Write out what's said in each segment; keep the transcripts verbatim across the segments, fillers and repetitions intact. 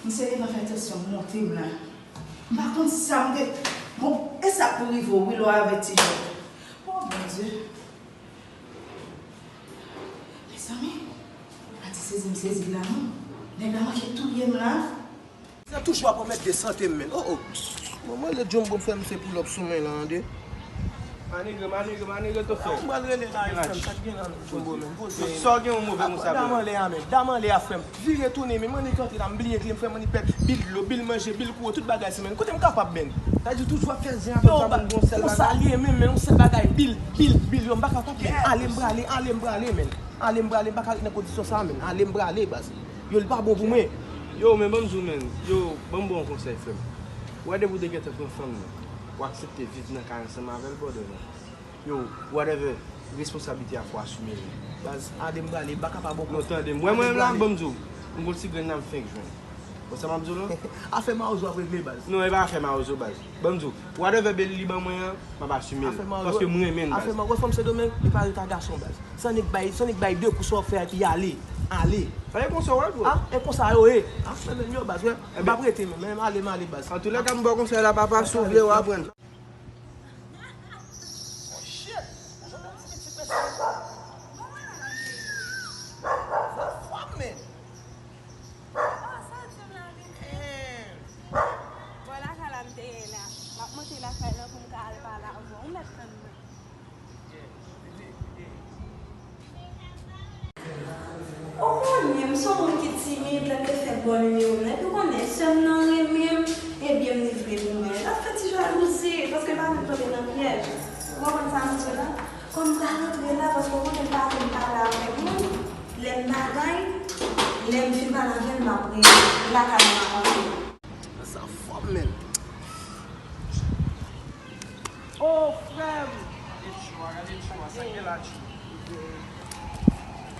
Misye gentan fè tansyon monte m la. M pa konn si sa m te. Bon, e sa k pou rive w, wi, lè w avèti jòf. O, Bondye. Mezanmi, pa di sezi m sezi la, non. Nèg la manke touye m la. Sa toujou ap anmède sante m, menn. O, o. Bon, mwen, lè Jumbo fè m se pull up sou mwen la, ande. Manigre, manigre, manigre, to fè. Mwen rele la, frè m, sa k gen la, Jumbo, menn. Poze. Sa w gen yon move moun sa, dam anlè a, menn. Dam anlè a, frè m. Vire tounen, menn. Mwen annik antre la, m bliye kle m, frè m, annik pèdi bil dlo, bil manje, bil kouran, tout bagay se, menn. Kote m kapab, menn? Sa di toujou ap fè zen avè m, sa moun gon sèl bagay. Konsa l ye, menn, menn, yon sèl bagay, bil, bil, bil, yo, m pa ka konprann. Ale, m prale, ale, m prale, menn. Ale, m prale, m pa ka ret nan kondisyon sa, menn. Ale, m prale, baz. Yo, li pa bon pou mwen. Yo, men ban m di w, menn. Yo, ban m ba w yon konsèy, frè m. Ou wè depi w te gentan pran fanm nan, ou aksepte viv nan kay ansanm avè l, brother, non. Yo, whatever, responsablite a fò asime l. Baz, ale m prale, m pa ka pa bon. Non, tande m. Wè mwen menm la, ban m di w, m gon ti grenn la m fenk jwenn. Bon, sa m ap di w la? Afè mawozo ap regle, baz. Non, e pa afè mawozo, baz. Ban m di w, whatever bèl li ban mwen an, m ap asime l. Afè mawozo. Paske m renmen l, baz. Afè mawozo, fò m Sendomeng, li pa ret a gason, baz. San nèg bay, san nèg bay de kou, sa w fè, epi ale. Ale. Sa e konsa w ye, bro? A, e konsa yo ye. A, men, men, yo, baz, wè. M p ap rete, men, men, ale, m ale, baz. Antoulèka, m ba w konsèy la, papa, si w vle, w aprann. Oh, shit! Sa fò, men. Sa fò, men. Oh, sa w di m la, vin fè? Bò lakay la m te ye la. M ap monte lakay la pou m ka al pale avè w. Ou mèt tann mwen. Ou konnen, m se yon moun ki timid, lè m te fè bò nimewo m nan, epi w konnen, sè m nan renmen m, ebyen m livre pou mwen. L ap fè ti jalouzi, paske l pa vle m tonbe nan pyèj. Ou konprann sa m di w la? Kòm m pral antre la, paske w konnen m pa konn pale avèk moun, lè m bagay, lè m fin pale avè l, m ap rele lakay mwen ap antre. Sa fò, menn. Oh, frè m! Gade Tchou a, gade Tchou a, sa k gen la, Tchou?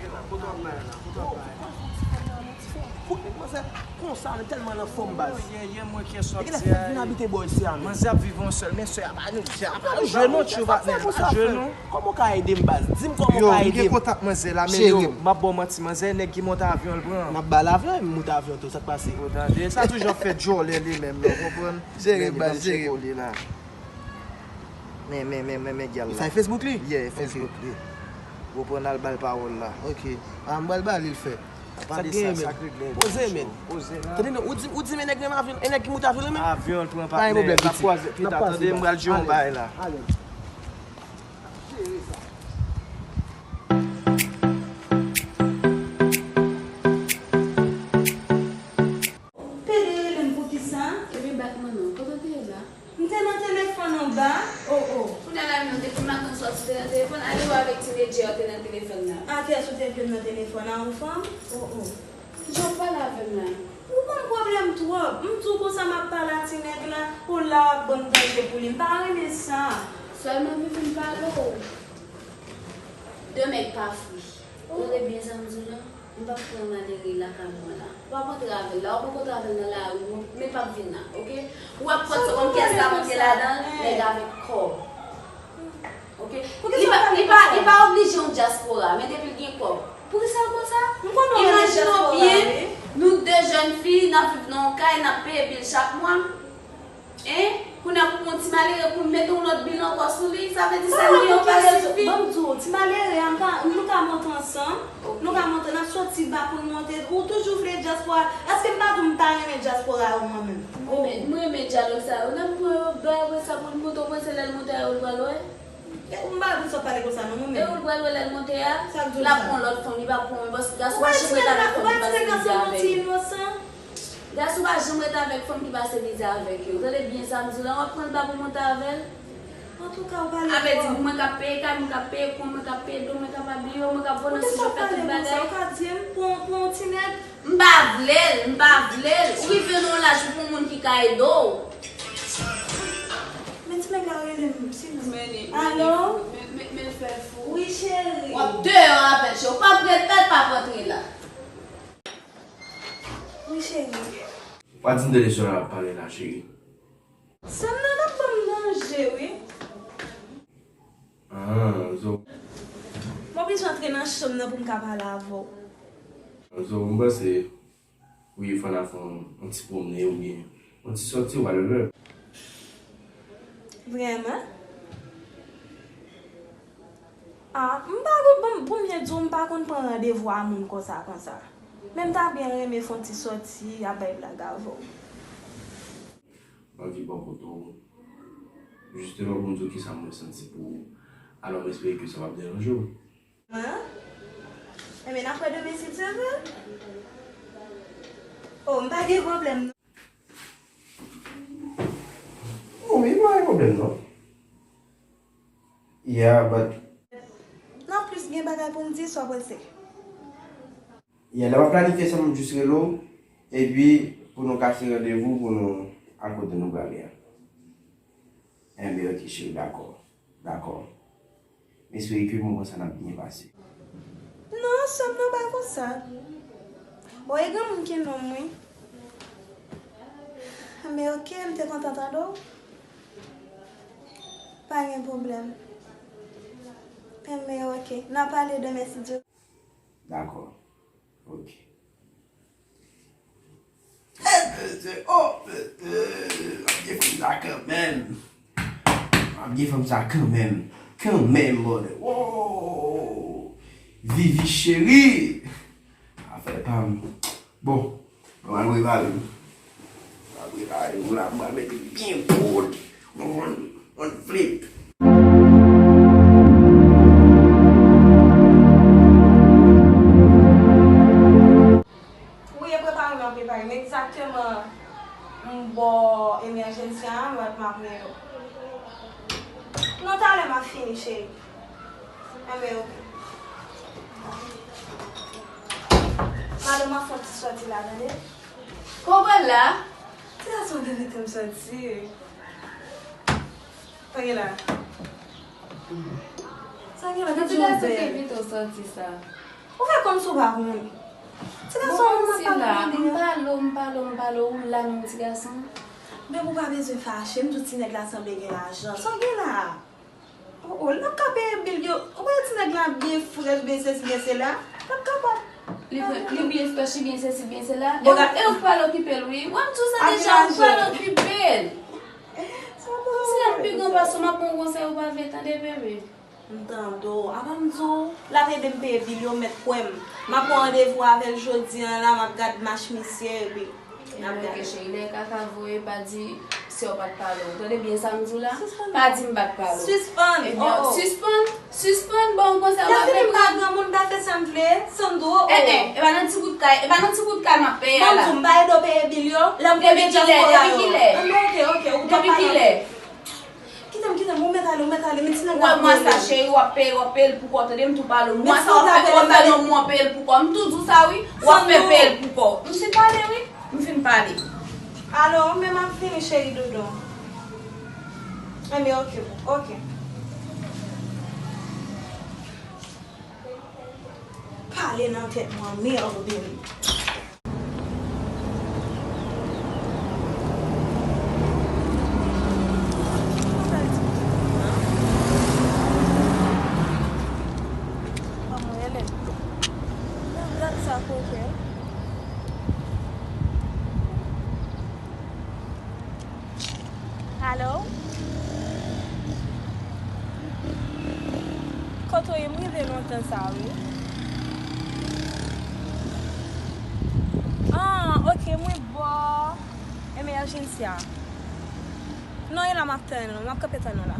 Gen la, kote w ap bay la, kote w ap bay la? Kout, men kòman sa, konsa, men tèlman nan fòm, baz. Yè, yè, mwen kè sòti a. Vin abite bò isi a, men. Manzè ap viv yon sèl, men sè a pa nou, sè a pa nou jwe non, Tchou, patnè, pa jwe non. Kòman w ka ede m, baz? Di m kòman w ka ede m. Yo, m gen kontak manzè la, men yo, m ap ba w manti, manzè, nèg ki monte avyon, l pran. M ap ba l avyon, m monte avyon tou, sa k pase? Bon, tande, sa toujou ap fè djòlè li menm, non, konprann? Jere, baz, jere. Men, men, men, men, men gyal la. Sa e Facebook li? Yeah, Facebook li. Ou pran al ba l pawòl la. Ok. A, m pral ba li l fè. Sa k genyen, men? Poze, men. Poze la. Tande non, ou di, ou di men nèg menm avyon, e nèg ki moute avyon li menm? Avyon l pran, patnè. Pa gen pwoblèm, piti. N ap kwaze pita, tande, m pral di w yon bagay la. Ale. Pede rele m poukisa? Ebyen, bat mwen non. Kote w te ye la? M te nan telefòn anba. O, o. Kounye a la, menm, depi maten w sòti, te nan telefòn, ale wè avèk tinedjè w te nan telefòn nan. A kiyès ou te vle m nan telefòn, a yon fanm? O, o. Kijan w pale avè m la? Ou ban m pwoblèm twòp. M di w konsa m ap pale a ti nèg la, ou la w ap ban m danje pou li. M pa renmen sa. Sèlman m vin pale w. Demen k pa fri. Ou tande byen sa m di w la? M p ap pran malere lakay mwen la. W ap antre avè l la, w poko antre avè l nan lari, men l p ap vin la, oke? W ap pran sa kòm pyès la manke ladan l, nèg avèk kòb. Oke? Li pa, li pa, li pa oblije yon dyaspora, men depi l gen kòb. Poukisa l konsa? Imajine w byen, nou de jèn fi, n ap viv nan yon kay, n ap peye bil chak mwa. Hein? Kounye a pou pran ti malere pou mete yon lòt bil ankò sou li, sa vle di sa li gen yo pa sifi. Ban m di w, ti malere a, m ka, nou ka monte ansanm, nou ka monte, n ap sòti ba pou n monte. Ou toujou vle dyaspora. Èske m pa di w m pa renmen dyaspora yo mwen menm? M renmen, m renmen dyalòg sa yo. N ap pran yo bay apre sa pou n monte, w panse lè l monte a yo l pral wè? E m pa Sa pale konsa non, manmi. E ou l pral wè lè l monte a? Sa k di w sa? L ap pran lòt fanm, li p ap pran mwen, paske gason pa janm ret avèk fanm ki pase mizè avèk yo. Gason pa janm ret avèk fanm ki pase mizè avèk yo. Tande byen sa m di w la, w ap pran l pa pou monte avè l. Antouka, ou pale twòp. Avè di pou mwen k ap peye kay, mwen k ap peye kont, mwen k ap peye do, mwen k ap abiye w, mwen k ap voye nan sijè, fè tout bagay. Ou te sa pale konsa, ou ka di m, pran, pran yon ti nèg. M pa vle l, m pa vle l. Ou rive nan yon laj ou pou moun ki ka ede w. Men ti nèg la rele m, silvouplè. Alo? Men, men, men, men l fè l fou. Wi, cheri. W ap deyò avè l, cheri. Ou p ap ret la, l p ap rantre la. Wi, cheri. W a di m tande Soraya ap pale la, cheri. Sè m nan ap ban m danje, wi. Ah, so. M oblije antre nan chanm nan pou m ka pale avè w. So, m panse, wi, fò n a fè yon, yon ti pwomne oubyen yon ti sòti, whatever. Vrèman? Ah, m pa konn, bon, pou m byen di w, m pa konn pran randevou a moun konsa, konsa. Men m ta byen renmen fè yon ti sòti, ap bay blag avè w. M anvi bò kote w. Jisteman pou m di w kisa mwen santi pou ou. Alò, m espere ke sa p ap deranje w. Mwen? Enben, n ap wè demen si Dye vle. Oh, m pa gen pwoblèm non. Oh, wi, pa gen pwoblèm non. Yeah, but. Nan plis gen bagay pou m di, sa w panse? Yeah, lè m ap planifye sa, m jis rele w, epi pou nou kase randevou, pou nou al kote nou prale a. Enben, ok, cheri, dakò. Dakò. M espere ke moman sa n ap byen pase. Non, sè m nan pa konsa. O, e granmoun ki nonm, wi. Men ok, m te kontan tande w. Pa gen pwoblèm. Men ok, n a pale demen si Dye. Dakò. Ok. Eh, mesye, oh, mesye, m ap gen fanm sa kanmenm. M ap gen fanm sa kanmenm. Kanmenm, brother. Wow! Vivi cheri. Afè pa m. Bon, mwen al prepare m. Mwen al prepare m la, mwen al mete byen good. Mwen, mwen, mwen flip. Wi, e prepare m ap prepare m. Egzakteman, m bò emèjensya a, m ap, m ap rele w. Non, talè m ap fini, cheri. Enben, ok. Madanm, m ap fè yon ti sòti la, tande? Kòman la? Ti gason ki envite m sòti. Tande la. Sa gen la, ti gason ki envite w sòti sa. Ou fè kòmsi w pa konnen. Ti gason, ou mwen pale la, m pale w, m pale w, m pale w, ou la menm ti gason. Men ou pa bezwen fache, m di w ti nèg la sanble gen lajan. Sa w gen la? Oh, oh, l ap ka peye bil yo. Ou wè ti nèg la byen frèch, byen sesi, byen sela. L ap kapab. Li byen, li byen frèch, li byen sesi, byen sela. E ou, e ou pral okipe l, wi. Wè m di w sa deja, ou pral okipe l. Ti nèg pi gran pase w, m ap ba w konsèy, ou pa vle tande, bebe. M tande w. Apa m di w, l ap ede m peye bil yo, mèt kwè m. M ap pran randevou avè l jodi a la, m ap gad match misye, epi n ap gade. Ebyen, ok, cheri, lè kaka voye, pa di sè w pa t pale w. Tande byen sa m di w la? Pa di m pa t pale w. Sispann! Ebyen, oh, oh, sispann, sispann, bon, konsa w ap fè m pa granmoun, pa fè sa m vle, Sandro, oh. Eh, eh, e pa nan ti kout kay, e pa nan ti kout kay m ap peye a la. Bon, m di w, m pa ede w peye bil yo, lè m konn depi kilè, depi kilè? Depi kilè? Depi kilè? Kite m, kite m, ou mèt ale, ou mèt ale, men ti nèg la ap rele. Ou wè mwa sa, cheri, w ap peye, w ap peye l pou kò w, tande m tou pale w. Mwa sa w ap fè, w ap fè nan mwa w peye l pou kò w. M tou di w sa, wi. W ap fè peye l pou kò w. M fin pale, wi. M fin pale. Alo, men m ap vini, cheri doudou. Enben, ok, boo, ok. Pale nan tèt mwen, mèd, bebe. Alo? Kote w ye? M rive lontan sa, wi. Ah, ok, mwen bò emèjensya. Non, e la m ap tann ou, m ap kanpe tann ou la.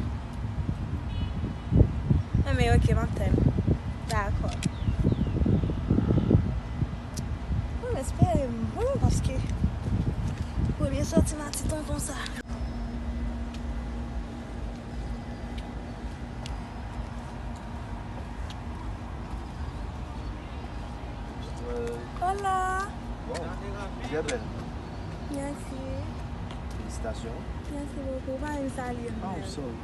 Ok, m ap tann. Dakò. Mwen espere m bon, paske premye sòti m a ti tonton sa. Hola. Wow, ou trè bèl. Mèsi. Felisitasyon. Mèsi bokou. Ou pa menm salye m menm. Oh, sorry.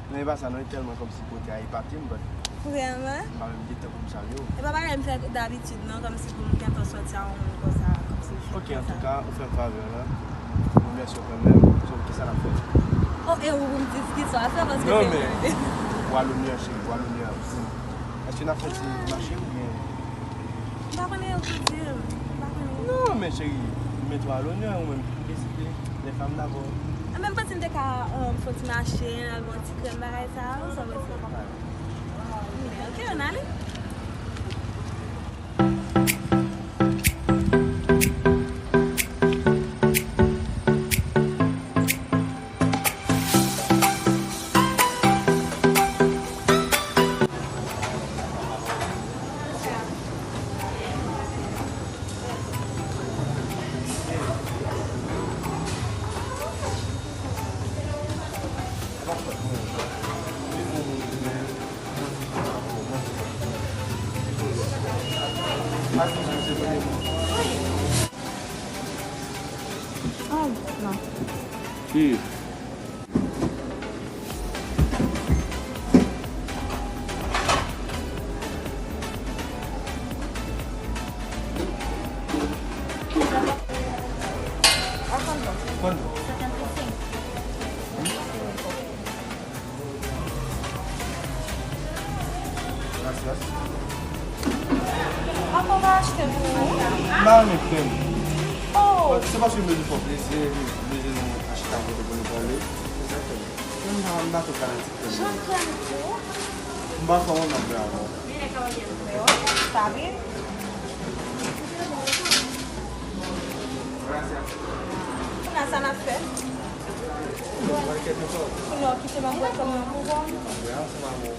Non, e pa sa, non, e tèlman kòmsi kote a epate m, but. Vrèman? M pa menm gen tan pou m salye w. E pa bagay m fè dabitid, non, kòmsi pou m gentan sòti a yon moun konsa, kòmsi. Ok, antouka, ou fè m favè la. M remèsye w kanmenm. So, kisa n ap fè? Oh, e ou pou m di kisa w ap fè, paske se mwen. Non, men, w a lonè, cheri, w a lonè. Èske n ap fè ti mache oubyen? M pa konnen, ou ki di m. M pa konnen. Non, men cheri, mete w a lonè, ou menm ki pou deside. Lè fanm dabò. Anben, m panse n te ka, um, fè yon ti mache, al bwè yon ti krèm, bagay sa yo, sa w panse? Ok, ann ale. Oh, non. Ki? Gracias. Papa, w pa achte pou ou? M pa renmen krèm. Oh. Se paske m bezwen fè w plezi, m bezwen nou achte yon kote pou nou pale. Egzakteman. Mwen m pa, m pa twò fanatik krèm. Jan krèm tou? M pa fè yon nan vrè avè w. Sa vre? Kounye a sa n ap fè? Kounye a w kite m ap bwè krèm nan pou ou? Wi, ansanm avè w.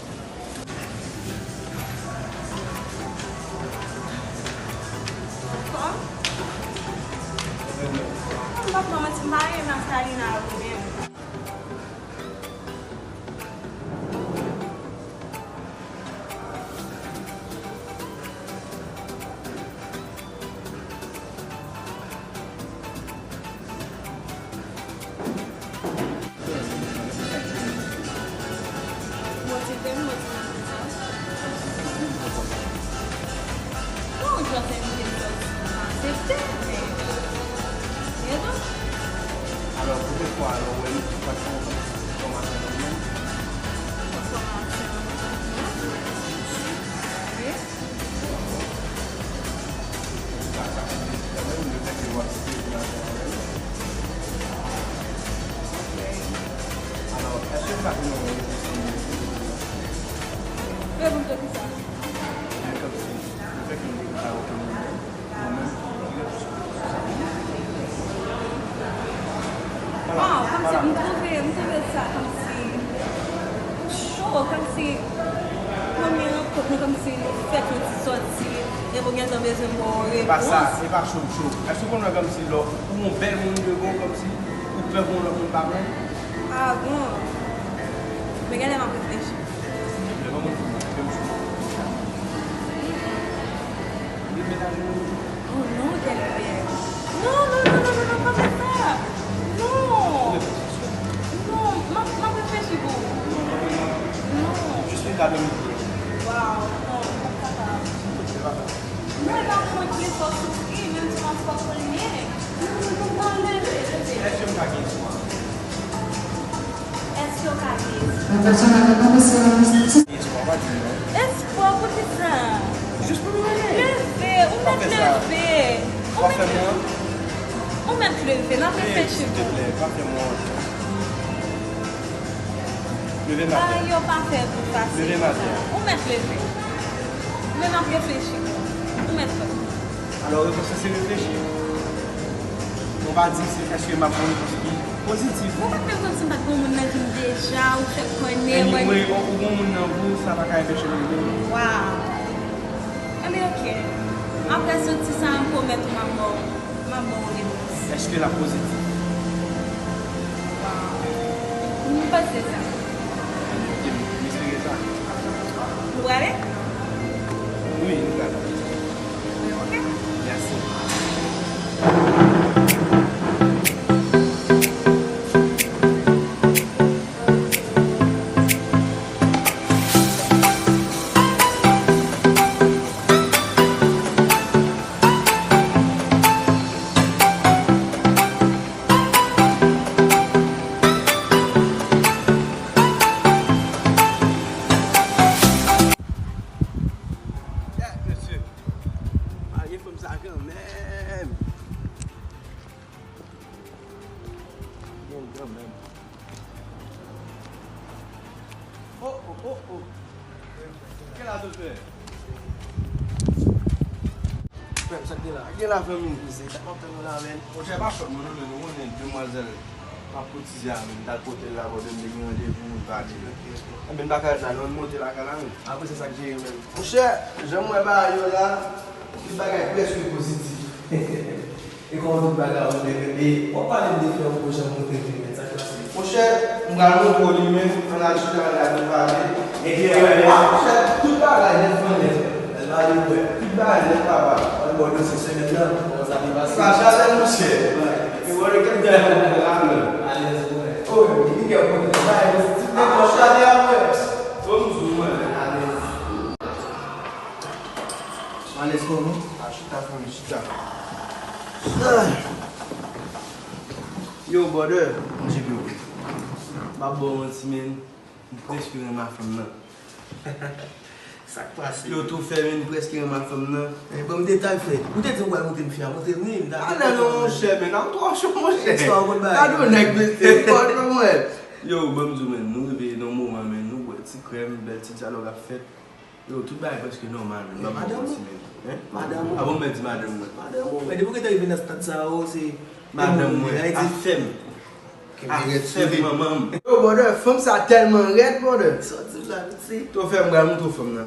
Kòm? M p ap ba w manti, m pa renmen Masalina yo menm. Motive m, motive m. Non, ou jis envite m sòti, m aksepte, men, you know. Alò, poutèt kwa, alò, ou wè nou tout fason, fòmasyon nan men? Fòmasyon, non. Wi. Wow, kòmsi m twouve, m twouve sa kòmsi cho, kòmsi premye rankont nou, kòmsi nou fèk yon ti sòti, epi w gentan bezwen ba w repons. E pa sa, e pa cho m cho. Èske w konn wè kòmsi lè w yon bèl moun devan w, kòmsi ou pè pou yon lòt moun pa pran w? Ah bon? Men genlè m ap reflechi. Lè yon moun fè m cho. Li menaj ou? Oh non, Kelvin. Non, non, non, non, non, non, pa fè sa. Non. Non, m ap, m ap reflechi pou ou. Non. Jis yon kado midi. Wow, non, m p ap kapab. Mwen pa konn ki fò soufri, menm si m ap fò konn men. Non, non, non, non, leve, leve. Èske m ka gen espwa? Èske w ka gen espwa? Yon pèsonn avèk yon pèsonalite. Gen espwa, pa di m non. Espwa pou kisa? Jis pou nou rele. Leve, ou mèt leve. Ou mèt leve. Ou mèt leve, n ap reflechi pou ou. Silteplè, pa fè m wont. Leve m atè. Bagay yo pa fè pou fasil konsa. Leve m atè. Ou mèt leve. Men n ap reflechi pou ou. Ou mèt fè. Alò, repons lan se reflechi. Ou pa di m si èske m ap pran repons ki Pozitif. Ou pa t menm konn si m pa t gon moun nan vi m deja, ou fèk konnen Anyway, mwen. Ou gon moun nan vi w, sa pa ka anpeche l rele w. Waw. Anben, oke. Apre soti sa, m pwomèt ou m ap ba w, m ap ba w yon repons. Èske l ap pozitif? Waw. M panse sa. M espere sa. Ou prale? Wi, nou prale. Oke. Mèsi. Gad, mesye. Marye fanm sa kanmenm. Bon, kanmenm. Oh, oh, oh, oh. Kèl âge ou fè? Frè m, sa k gen la? Gen la, fanmi. Sa k ap tann nou la, menn? Monchè, pa fòt mwen non, men nou konnen demwazèl m ap koutize a, menn, m t al kote l la, bòdè, m te gen randevou, m pale. Enben, m pa ka ret la non, m monte lakay la, menn. Apre se sa k jere, menn. Monchè, jan m wè bagay yo la, tout bagay prèske pozitif. E kòman tout bagay ou menm? E w ap pale m de frè w, jan m montre vin, men sa k pase? Monchè, m pral montre w li menm, ann al chita ann gade pale. Epi, ah, monchè, tout bagay nèf lan nèf. Al pale m wè. Tout bagay nèf, papa. Al bò dosye semèn nan, kòman sa te pase? Sa chale, monchè. E bò de kèk bagay la menm. Alèz mwen. Oh, epi kè w kontan. Bagay pozitif nèt, monchè. Chale a mwen. Fò m di w mwen. Alèz. Alèz kòman? A chita, fanmi, chita. Ay. Yo, brother. Manje byo. M ap ba w manti, men. M prèske renmen fanm nan. Sa k pase? Yo tou fè, men, m prèske renmen fanm nan. Eh, ban m detay, frè. Ou te di w pral montre m fi a, montre m li, m ta... Ah, non, non, monchè, men, nan twò cho, monchè. Sa w konn bagay. Gade yon nèg, mesye, m konn mwen. Yo, ban m di w, men, nou reveye nan moman, men, nou bwè ti krèm, bèl ti dyalòg ap fèt. Yo, tout bagay prèske nòmal, men. Madanm ou? Hein? Madanm ou? Ah bon, men di madanm mwen. Madanm ou? Men depi w gentan rive nan stad sa yo, se... Madanm mwen, afè m. Afè m, manman m. Yo, brother, fanm sa tèlman rèd, brother. Sòti la, vit se. Tou fè m bral montre w fanm nan.